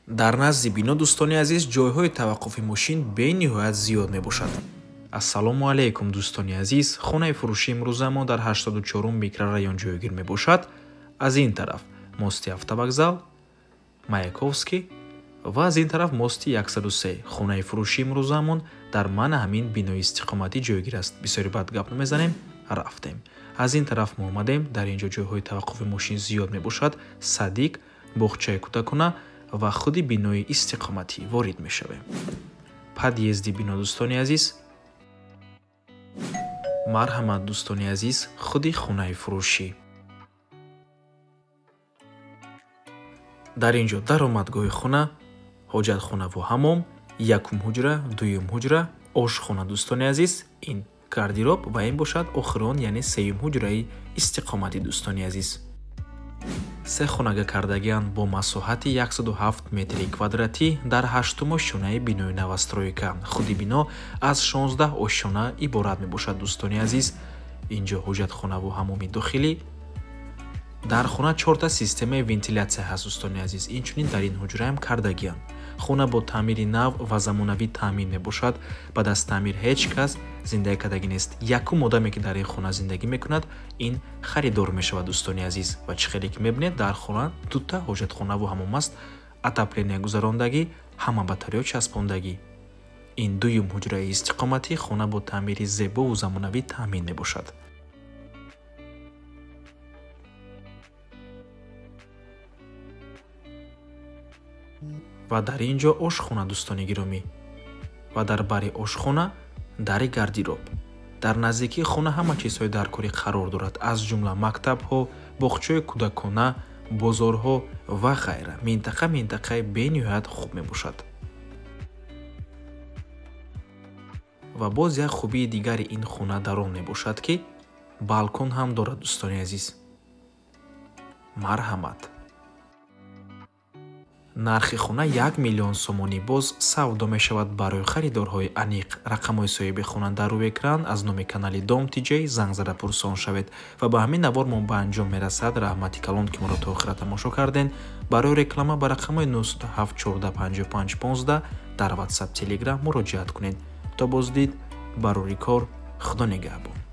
Дар назди бино, дӯстони азиз, ҷойҳои таваққуфи мошин бениҳоят зиёд мебошад. Ассалому алайкум, дӯстони азиз. Хонаи фурӯши имрӯза мо дар 84 микрорайон ҷойгир мебошад. Аз ин тараф мости автовокзал, Маяковский ва аз ин тараф мости 103. Хонаи фурӯши имрӯзамон дар мана ҳамин бинои истиқоматӣ ҷойгир аст. Бисёри бад гап намезанем, рафтем. Аз ин тараф мо омадем, дар ин ҷо ҷойҳои таваққуфи мошин зиёд мебошад. Садик, боғчаи кӯдакона ва худи бинои истиқоматӣ ворид мешавем. Подъезди бино, дӯстони азиз. Марҳамат, дӯстони азиз, худи хонаи фурӯшӣ. Дар ин ҷо даромадгоҳи хона, ҳоҷатхонаву ҳамом, якум ҳуҷра, дуюм ҳуҷра, ошхона, дӯстони азиз, ин гардероб ва ин бошад охирон, яъне сеюм ҳуҷраи истиқоматӣ, дӯстони азиз. Се хонага кардагианд бо масоҳати 107 метри квадратӣ дар ҳаштум ошёнаи бинои новостройка. Худи бино аз 16 ошёна иборат мебошад, дӯстони азиз. Инҷо ҳоҷатхонаву ҳамоми дохилӣ. Дар хона чорта системаи вентилятсия ҳаст, дӯстони азиз. Инчунин дар ин ҳуҷраам кардагианд. Хона бо таъмири нав ва замонавӣ таъмин мебошад. Баъд аз таъмир ҳеҷ кас зиндагӣ кардагӣ нест. Якум одаме, ки дар ин хона зиндагӣ мекунад, ин харидор мешавад, дӯстони азиз. Ва чӣ хеле ки мебинед, дар хона дута ҳоҷатхонаву ҳамом аст, отопления гузарондагӣ, ҳама батареё часпондагӣ. Ин дуюм ҳуҷраи истиқоматӣ, хона бо таъмири зебову замонавӣ таъмин мебошад. Ва дар ин ҷо ошхона, дӯстони гиромӣ. Ва дар бари ошхона дари гардероб. Дар наздикии хона ҳама чизҳои даркорӣ қарор дорад, аз ҷумла мактабҳо, боғчаҳои кӯдакона, бозорҳо ва ғайра. Минтақа минтақаи бениҳоят хуб мебошад. Ва боз як хубии дигари ин хона дар он мебошад, ки балкон ҳам дорад, дӯстони азиз. Марҳамат. Нархи хона 1 миллион сомонӣ боз савдо мешавад барои харидорҳои аниқ. Рақамҳои соҳиби хона дар рӯи экран. Аз номи канали Дом ТJ занг зада пурсон шавед. Ва ба ҳамин навор мо ба анҷом мерасад. Раҳмати калон, ки моро то охира тамошо карден. Барои реклама ба рақамҳои 97 14 55 15 дар WhatsApp, Telegram муроҷиат кунед. То боздид, барори кор, Худо нигаҳбон.